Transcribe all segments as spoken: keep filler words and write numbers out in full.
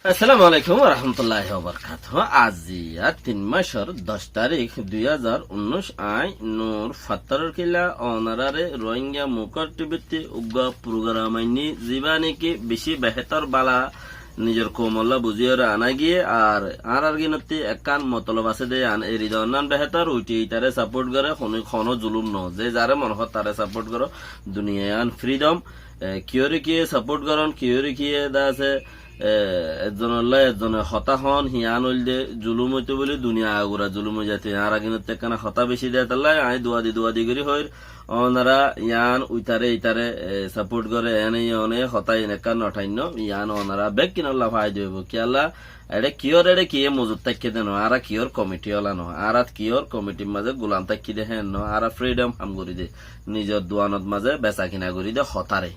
Assalamu alaikum warahmatulláhi wabarakátuhu. Aijja tin macór doc tarík dui házar unnúic, añí Nur Fattaror Killa, onoráre Rohingya Mukor T V ttí uggwá program ainní, zibá néki bicí behétor bála, nizor koumolla buzíyore ana giyé, ar añárar gínottí ekkán motolob asé dé, yián eri doonnan behétor, uithé itaré support goré, hono, hono zulum no, ze zaré mone hoó taré support goró, duniya yián freedom, e, kiyóre kiyé support goron, kiyóre kiyé dá asé, e, ezzonolla ezzone hotá hoón, hiyán óilde zulum óito bóli duniya agura zulum ói zaito. Añárar gínottí ekkána hotá bicí dé, tolla añí duwa di, duwa di gorí hoóir, onorá yián uitaré itaré, e, support goré, ene one hotá iín ekkán no tháinno, yián onorá bekkúnolla faida óibo. Kiyólla, eçé kiyór, eçé kiyé mozut táikke dé no, añára kiyór committee ola no, añára kiyór committee r mazé gulam táikki dé héen no, añára freedom ham gorí dé, nizor duwanot mazé besa kina gorí dé hotáre.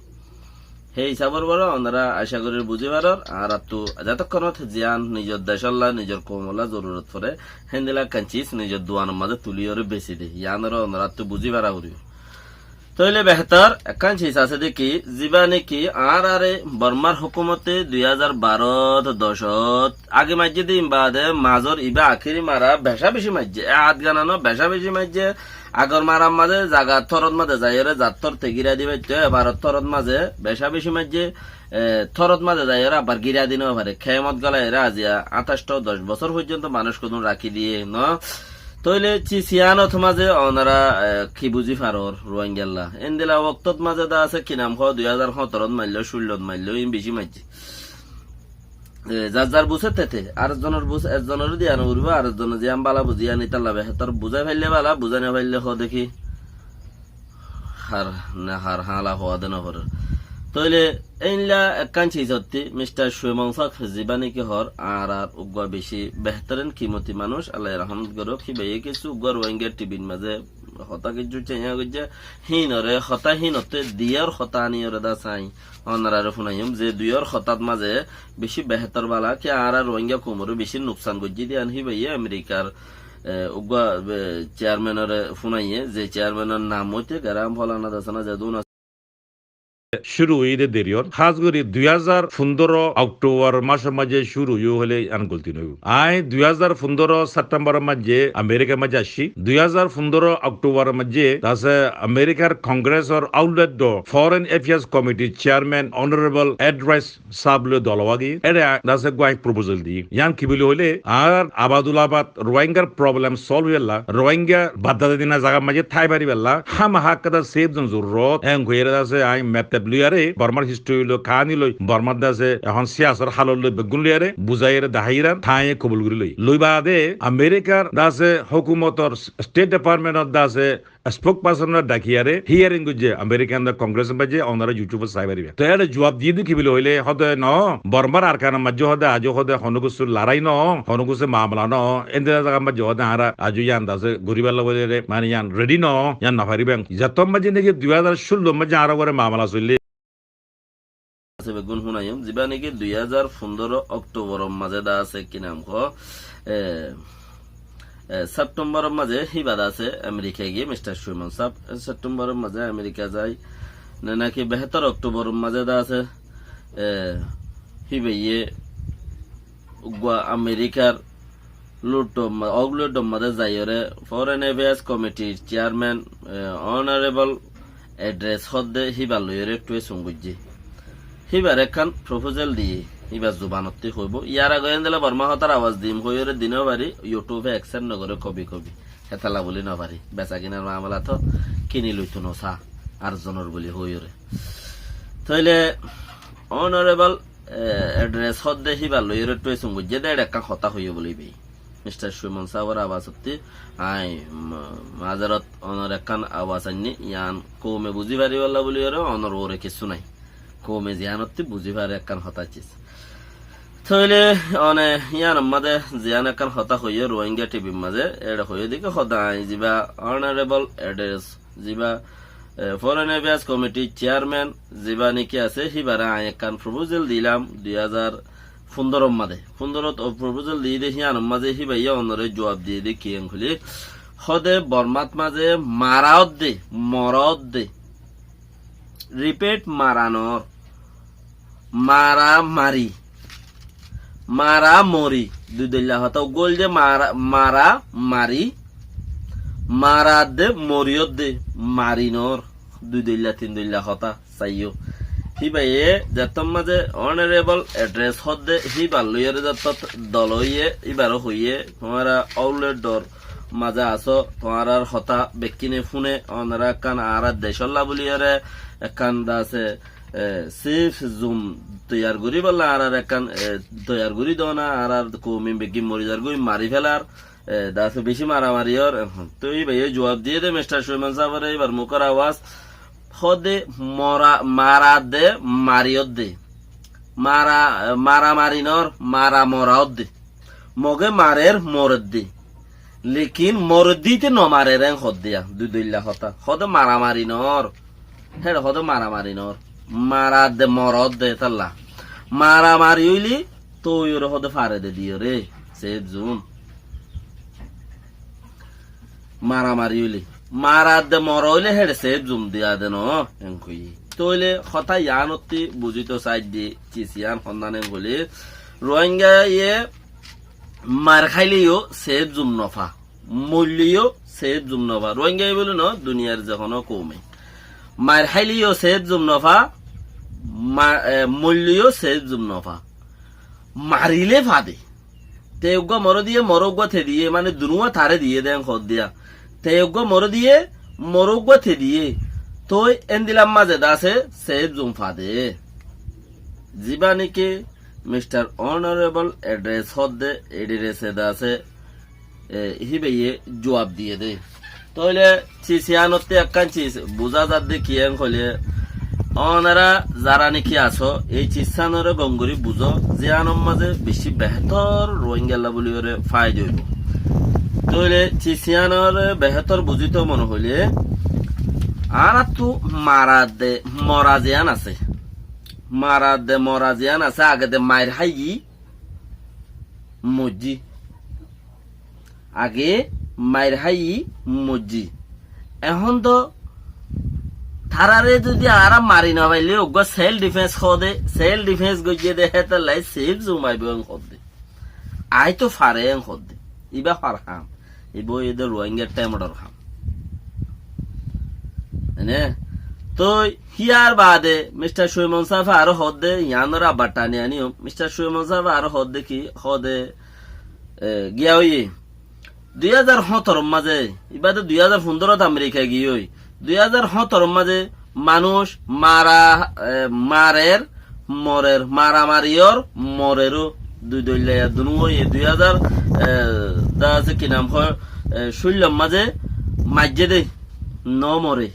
Hé hísabor uore onorá acá gorí buzí faror, añáráttu zetókkonot ziyán nizor decólla, nizor koumolla zorurot foré, héndilla ekkán ciz nizor duwanor mazé tulíyore besi dé, yiánoré onoráttu buzí fara foribó. Tóile behétor ekkán ciz asé dé ki, zibá néki añáráre Bormar hókumote dui házar baró docót age maijjé dé, ín baade mazor ibá akéri mara becá-becí maijjé, e át gana no becá-becí maijjé, agor marar mazé zaga tórot mazé zaiyóre zattór te gíra di faitto, ebarot tórot mazé becá-becí maijjé, e, tórot mazé zaiyóre abar gíra di no fare. Kemot golaiyóre aijja añtáictó doc bosór foijjonto manúic hodún rakí diyé, no? Tóile ciz yiánot mazé onorá, e, ki buzí faror Ruáingalla? Endilla woktot mazé dá asé ki nam hoó, dui házar hóñtorot mailló, cúllot mailló, iín bicí maijjé. E, zar zar buzé tete, ar zonor buz, ezzonoré diya no foribó, ar zone ziyán bála buzé yián ítalla behétor, buzái faille bála, buzái no faille hoó deki. Har, na har hála hoó dé no forer. Tóile éilla ekkán cizottí Mister Suimon sáb zibá néki hoór, añárar uggwá bicí behétorin kimoti manúic, Allaye rahmot gorouk, híbaye kessú uggwá Ruáinga T V r mazé hotá kessú ceiñá goijjé, híinoré hotá híinottú diyór hotá aníyoré dá sañí. Onoráre fúnaiyum ze duyór hotát mazé bicí behétor bála, ki añára Ruáinga koumoré bicí nuksan goijjé dé yián híbaye Amerikar, e, uggwá, e, chairmanoré fúnaiye, ze chairmanor nam óite Geram Folana Dasana zedún asé. Cúru óiye dé deriyót, hás gorí dui házar fundóro Októbor mácor mazé cúru óiye hoilé yián golti noóibo. Añí dui házar fundóro Septemboror mazé Amerikar mazé aiccí. Dui házar fundóro Októboror mazé dase Amerikar Kongresor outlet do Foreign Affairs Committee Chairman Honorable Ed Royce sáb loi dol ówa giyé. Ére dase uggwá añí proposal diyí. Yián ki buli hoilé, añárar Abadul Abad Ruáingar problem solve óiyalla, Ruáinga baddada dina zagar mazé tái fariballa, hámaha ekkán safe zone zorurot. Eén hoiyére dase añí map tap loiyaré, Bormar history loi, kaáni loi, Bormar dase ehón siyasor hálot loi, beggún loiyaré, buzáiyeré daháiram, tañí kobul gorí loi. Loi baade Amerikar dase hókumotor State Departmentor dase spokespersonore dhakiyaré hearing goijjé Amerikan Kongresor mazé, onorá YouTube ot sai faribá. Toi ére juab diyé dé ki buli hoilé, hoó dé no, Bormar Arkanor mazé hoó dé, aijjó hoó dé, honó kessú larái no, honó kessú mamela no, endilla zagar mazé hoó dé, añára aijjó yián dase goríballa buli ére, mane yián ready no, yián no faribá. Zettót mazé niki dui házar cúllor mazé añárar uore mamela soillé. Asé beggún fúnaiyum, zibá niki dui házar fundóro Októboror mazé dá asé ki nam hoó, e, e, Septemboror mazé híba dá asé Amerika giyé, Mister Suimon sáb, e, Septemboror mazé Amerika zai, ne naki behétor Októboror mazé dá asé, e, híbaye uggwá Amerikar lutto ma-, ok lutto mazé zaiyóre Foreign Affairs Committee Chairman, e, Honorable Ed Royce hoó dé híbar loiyóre ekkuwé sung goijjé. Híbar ekkán proposal diyé, híbar zubanottí hoibó. Yar age endilla Borma hotár abas dim hoiyóre di no fari, YouTube e accept no goré kobi kobi. Hétalla buli no fari. Besa kinar mamela to kini loito no sa, ar zonor buli hoiyóre. Tóile Honorable, e, Ed Royce hoó dé híbar loiyóre ekkuwé sung goijjé dé, ére ekkán hotá hoiyé buli bi. Mister Suimon sábor abasottí añí ma-, mazarot onor ekkán abas ainní, yián koume buzí faribálla buli ére onor uore kessú nái. Koume ziyánottí buzí fare ekkán hotá ciz. Tóile one yiánor mazé ziyán ekkán hotá hoiyé Ruáinga T V r mazé, ére hoiyé dé ki hoó dé añí zibá Honorable Ed Royce zibá, e, Foreign Affairs Committee Chairman zibá niki asé, híbaré añí ekkán proposal dilam dui házar fundóro mazé. Fundóro o proposal diyí dé, híyanor mazé híbaye onoré juab diyé dé ki enkuli. Hoó dé Bormat mazé mara ódde, mora ódde. Repeat, mara noó. Mara mari. Mara mori, dui doilla hotá. Uggúa óilde mara, mara mari, mara de mori ódde, mari noór, dui doilla, tin doilla hotá. Saiyó. Híbaye zettót mazé honorable address hoódde híbar loiyóre zettót dol óiye, íbaró hoiyé, tuáñra óuledor mazé asó, tuáñrar hotá bekkíne fúne, onora ekkán añárar decólla buliyóre ekkán de asé, e, safe zone toiyar goríbolla añárar ekkán, e, toiyar gorí dona, añárar koumi beggín mori zargói, mari félar, e, de asé bicí maramari ór. Ehón toi íbaye juab diyé dé, Mistar Suiman sáfore íbar mukór awaz, hoódde mora, mara de mari ódde. Mara, maramari noór, mara mora ódde. Mogé marer, moredde. Lekin moredde íte nomarer, en hoódde ya, dui doilla hotá. Hoódde maramari noór. Héçe hoódde maramari noór. Mara de mora ódde, hétalla. Maramari óile toi ore hoódde fare de diyóre, safe zone. Maramari óile. Mara de mora óile héçe safe zone diya de noó, en hoiyé. Tóile hotá yiánottí buzíto saidde, cis yián honnán en hoilé, Ruáingaye mair háile yó safe zone nofá, moille yó safe zone nofá. Ruáingaye bóli noó, duniyar ze honó koume. Mair háile yó safe zone nofá, ma-, e, moille yó safe zone nofá. Marilé fade. Te uggúa more diyé, more uggúa te diyé, mane dunúa taré diyé dé en hoódde ya. Te uggúa more diyé, more uggúa te diyé. Toi endilla mazé de asé, safe zone fade. Zibá niki Mistar Honorable address hoódde, address e de asé, e, híbaye juab diyé dé. Tóile cis yiánottí ekkán cis buzá zadde ki en hoilé, onora zara niki asó, ei cis yiánoré gom gorí buzó, ziyánor mazé bicí behétor Ruáingalla buliyóre faida óibo. Tóile cis yiánoré behétor buzíto mone hoilé, añáráttu mara de mora ziyán asé. Mara de mora ziyán asé, age de mair háiyi, moijjí. Age mair háiyi, moijjí. Ehón to taráre zodi añára mari nofaillé, uggúa self defense hoóde, self defense goijjé dé, hétolla safe zone aibó en hoódde. Aái to fare en hoódde. Ibá far ham. Ibá óiye dé Ruáinga thémodor ham. Ene? Toi híyar baade Mistar Suiman sáfe aró hoódde, yiánor abbar tani aníyum, Mistar Suiman sáfe aró hoódde ki, hoóde, e, giya óiye. Dui házar hóñtoror mazé, ibá de dui házar fundórot Amerika giyói. Dui házar hóñtoror mazé manúic mara, e, marer, morer, maramari ór, morer ó, dui doilla ya dunúa óiye. Dui házar, e, de asé ki nam hoó, e, cúillor mazé maijjé dé, no more.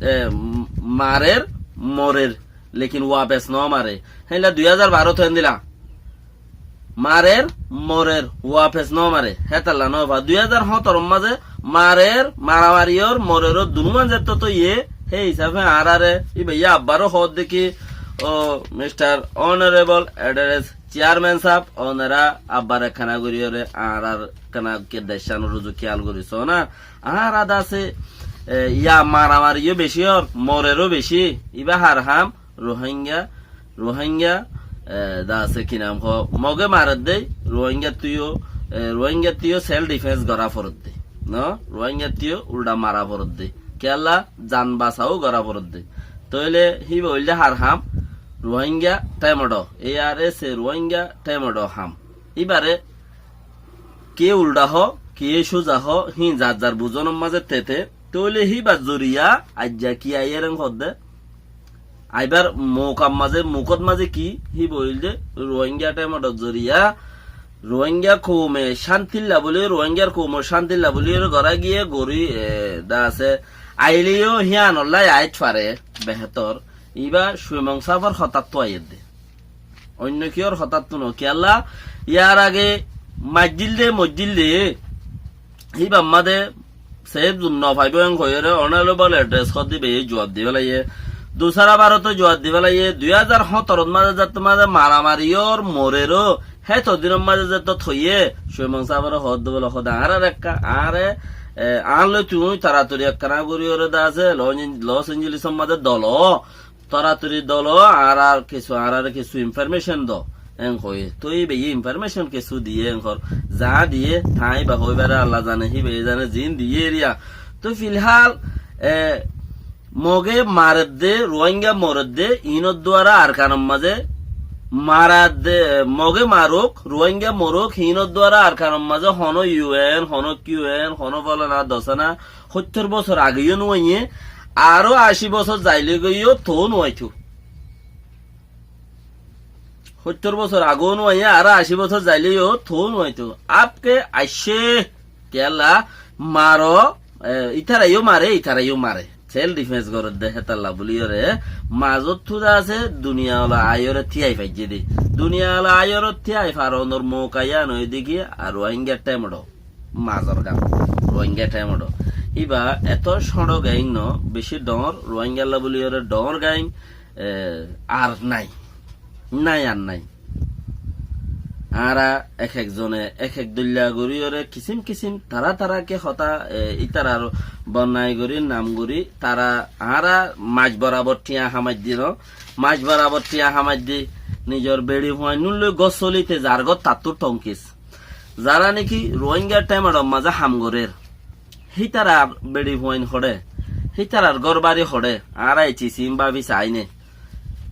E, m-, marer, morer, lekin wapes no mare. Héilla dui házar barot endilla. Marer, morer, wapes no mare. Hétalla no fa. Dui házar hóñtoror mazé marer, maramari ór, morer ó dunúan zettót óiye, hé hísafe añáráre, ibá ya abbaró hoódde ki, o Mistar Honorable Address Chairman sáf, onora abbar ekkána goríyóre añárar ekkána ki deccán ruzu kiyal gorí soó na. Añára de asé, e, ya maramari yó bicí ór, morer ó bicí. Ibá har ham, Ruáinga, Ruáinga, e, de asé ki nam hoó, Mogé maredde, Ruáingattú yó, e, Ruáingattú yó self defense gorá foredde. No? Ruáingattú yó uldha mara foredde. Kiyólla zan basaó gorá foredde. Tóile híba óilde har ham, Ruáinga thémodor, A R S A Ruáinga thémodor ham. Íbare kiyé uldha hoó, kiyé cúza hoó, híin zar zar buzónor mazé tete, tóile híbar zoriya aijja ki aiyér en hoódde. Aibár mukar mazé, mukót mazé ki, híba óilde Ruáinga thémodor zoriya, Ruáinga koume cántilla bóli, Ruáingar koume cántilla bóli, ere gorá giyé gorí, e, de asé, ailé yó híanolla aij fare, behétor, ibá Cuimong sáfor hotáttu aiyér dé. Oinno kiyór hotáttu no, kiyólla, yar age maijjíl dé, moijjíl dé, híbar mazé safe zone no faibó en hoiyóre, honorable address hoódde íbaye juab di félaiyé. Dusára baróto juab di félaiyé, dui házar hóñtorot mazé zettót mazé maramari ór, morer ó, héto dinor mazé zettót hoiyé, Cuimong sáfore hoódde bóle hoódde añárar ekká, añáre, e, añár loi tuñí toratori ekkána goríyóre de asé, Los An-, Los Angelesor mazé dolo, toratori dolo, añárar kessú, añáráre kessú information do. Eén hoiyé. Toi íbayé information kessú diyé eén hoór. Zaá diyé, tañí íba hoóibaré Allah zane, híbayé zane, ziín diyé eriya. Toi filhál, e, Moge maredde, Ruáinga moredde, iínor duara Arkanor mazé maradde, Moge maruk, Ruáinga moruk, iínor duara Arkanor mazé honó U N, honó Q N, honó folana dosana, hóittor bosór ageyó nuaiyé, aró ací bosór zailói giyó toó nuaitó. Hóittor bosór agó nuaiyé, aró ací bosór zailói yó toó nuaitó. Apke aiccé, kiyólla maro, e, ítarayó mare, ítarayó mare. Self defense gorédde hétalla buliyóre, mazottú de asé, duniyala aiyóre tíai faijjé dé. Duniyala aiyóre tíai faronor mouka yían óiye dé ki, ar Ruáinga thémedho, mazor gam, Ruáinga thémedho. Íba etó cóñço gaing no, bicí dhoóñr, Ruáingalla buliyóre dhoóñr gaing, e, ar nái. Nái ar nái. Añára ek ek zone ek ek dóilla goríyoré kisím kisím tará tará ki hotá, e, ítarar bonnai gorí, nam gorí, tará añára mac borabor thiañ hamaiddi no, mac borabor thiañ hamaiddi nizor beçi fuainnúlloi gór solite zar gór tattú thonkis. Zará neki Ruáinga thémedhor mazé ham gorér. Hítarar beçi fuain hoçé, hítarar górbari hoçé, añára ecisim báfi saáine.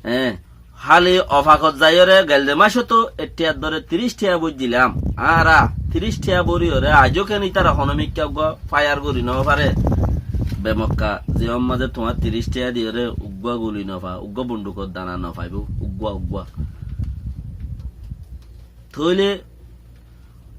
Eé, háli ofakot zaiyóre gelde mácoto ek thiañr dóre tiríc thiañ bóijjilam. Añára tiríc thiañ bóriyoré aijó ken ítara honómikká uggúa fáiyar gorí nofaré. Bemokka, ziyán mazé tuáñr tiríc thiañ diyoré uggúa guli nofa, uggúa bondukor dana nofaibóu, uggúa, uggúa. Tóile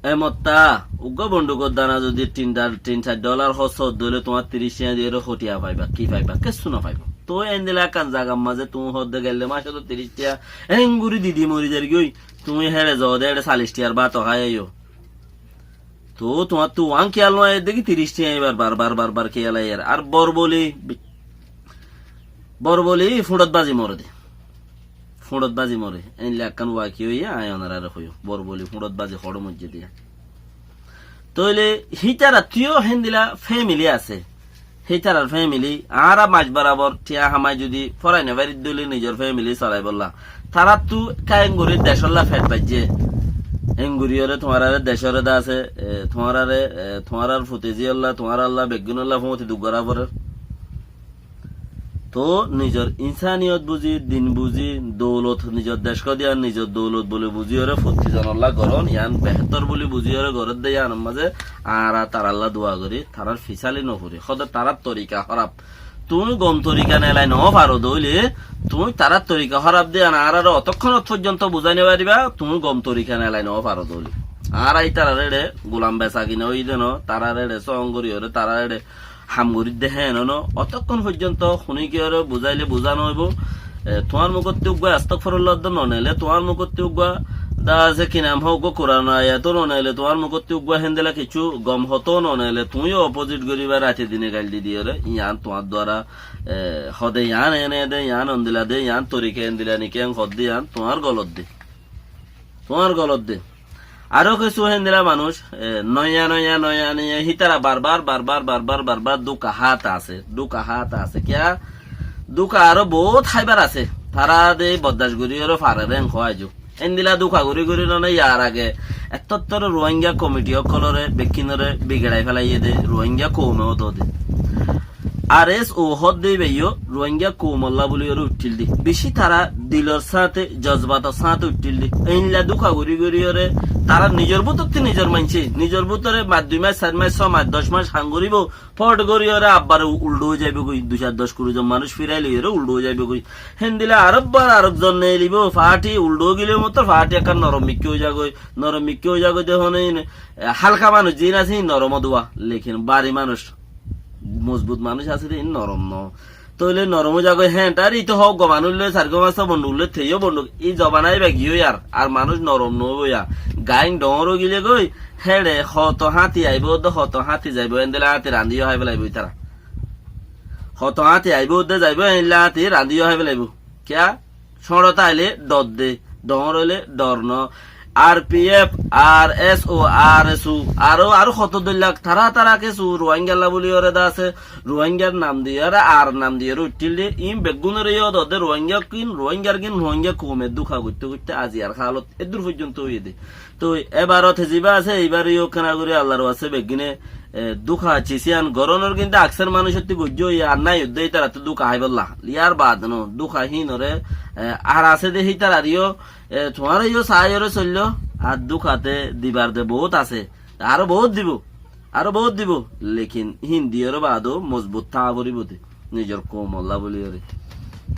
e motta, uggúa bondukor dana zodi tin dha-, tin sair dholar hóros ódde óile tuáñr tiríc thiañ diyoré hotiya faiba, ki faiba? Kessú nofaibá. Toi endilla ekkán zagar mazé tuñí hoódde gelde mácoto tiríc thiañ, engorí didi mori zargói, tuñí héçe zoóde héçe salic thiañr bát hái aiyó. Toi tuáñttu uán kiyal no aiyér dé ki tiríc thiañ ibar bar bar bar bar kiyal aiyér. Ar borboli, borboli fúñçot bazi more dé. Fúñçot bazi more. Endilla ekkán wakiya óiye, añí onoráre hoiyúm. Borboli fúñçot bazi hoçé moijjé dé. Tóile hítarattú yó héndilla fémili asé. Hítarar fémili, añára mac borabor thiañ hamai zodi forai nofaridde óile nizor fémili solaibolla. Taráttu káyem gorí decólla fet faijjé. Engoríyoré tuáñráre decóre de asé, e, tuáñráre, e, tuáñrár futezíyolla, tuáñrálla, beggúnolla fúñti duk gorá forer. Toóu nizor insaniyot buzí, din buzí, doulot nizor decót diyan, nizor doulot buli buzíyoré fottí zonolla gorón, yián behétor buli buzíyoré gorédde yiánor mazé añára tarálla dua gorí, tarár fisali nofuri. Hóde tarár torika hóraf. Tuñí gom torika nelai nofaro dé óile, tuñí tarár torika hóraf dé yián añáráre otókkonot foijjonto buzái nofaribá, tuñí gom torika nelai nofaro dé óile. Añára ítarar éçe gulam besa kina óiye dé no, tarar éçe sóon goríyoré, tarar éçe ham gorídde héen no, otókkon foijjonto huníkiyóre buzáile buzá noóibou. E, tuáñr mukótti uggúa astagfirullah dé noneile, tuáñr mukótti uggúa dá asé ki nam hoó, uggúa Kuran ayat ó noneile, tuáñr mukótti uggúa héndilla kessú gom hotá ó noneile, tuñí yó opozit goríba raite dine gail di diyoré, yián tuáñr duara, e, hóde yián ene dé, yián ondilla dé, yián torika endilla niki, en hoódde yián tuáñr golot dé. Tuáñr golot dé. Aró kessú héndilla manúic, e, noiya, noiya, noiya, noiya, hítara bar bar, bar bar, bar bar, bar bar dúka háta asé, dúka háta asé. Kiyá? Dúka aró boóut háibar asé. Tará de boddac goríyoré farer, en hoó aijó. Héndilla dúka gorí gorí none yar age. Ettó ettóre Ruáinga komiti ókkolóre, bekkúnoré bigeçai félaiyé dé, Ruáinga koume ódde. Ar es ou hoódde íbayó Ruáinga koumolla buli óre uiththíl dé. Bicí tará dilor sáñte, jozbator sáñte uiththíl dé. Éilla dúka gorí gorí óre tará nizor bútottú nizor maincé, nizor bútore mac dui mac, sair mac, só mac, doc mac ham goríbou, fot gorí óre abbare u-, uldhó ói zaibói, dui sair doc kuri zon manúic firai loi óre uldhó ói zaibói. Héndilla arekbar arek zon neelibóu, faáti uldhó ói gilé mottor faáti ekkán norom mikká ói zagói, norom mikká ói zagói de hone, e, hálka manúic ziín asé, híin norom ódde, lekin bari manúic mozbut manúic asé dé, iín norom noó. Tóile norom ói zagói héen, ar ite hoó uggúa manúic loi, sairgúa fañsgúa bonduk loi, teyó bonduk. Í zobana íba giyói ar, ar manúic norom noóibou ya. Gaáin dhoóñr ói gilé goi, héçe hoto háñti aibóu de, hoto háñti zaibóu, héndilla háñti rañdí yó hái félaibóu ítara. Hoto háñti aibóu de zaibóu, héndilla háñti rañdí yó hái félaibóu. Kiyá? Cóñço táile dhor de, dhoóñr óile dhor noó. Ar pi ef, ar es o, ar es u, aró, aró hoto dóilla, tará tará kessú Ruáingalla bóli yóre de asé, Ruáingar nam diyóre, ar nam diyóre uiththíl de, iín beggúnoré yó dodde Ruáinga kin, Ruáingar gin, Ruáinga koume dúka goitté goitté aijjar hálot eddúr foijjonto óiye de. Toi ebarot hezibá asé, eibár yó kena gorí Allar waste beggúne, e, dúka cisíyan gorónor kintu aksar manúicottú goijjó óiye ar nái uddé ítarattú dúka háibolla. Yárbaade no, dúka híinoré, e, ar asé de hítarar yó, e, tuáñra yó saáiyoré soilló, ar dúkate dibar de boóut asé. Aró boóut dibou, aró boóut dibou. Lekin híin diyóre baadó mozbut táa foribóu de. Nizor koumolla bóli yóre.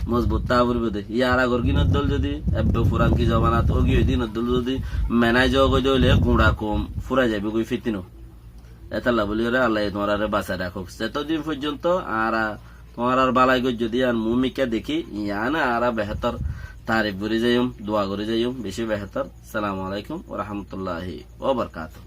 Mozbut táa foribóu de. Yar agor gín oddól zodi, ebbe furanki zobanat ógi ói dín oddól zodi, menáiz ógoi dé óile guñça koum fúrai zaibóu goi fítinot. Étalla bóli yóre Allaye tuáñráre basai rakók. Zetó din foijjonto añára tuáñrár bálai goijjó de yían muúmikká dekí, yían añára behétor tarif gorí zaiyum, dua gorí zaiyum, bicí behétor. Assalamu alaikum wa rahmatullahi wa barakatuhu.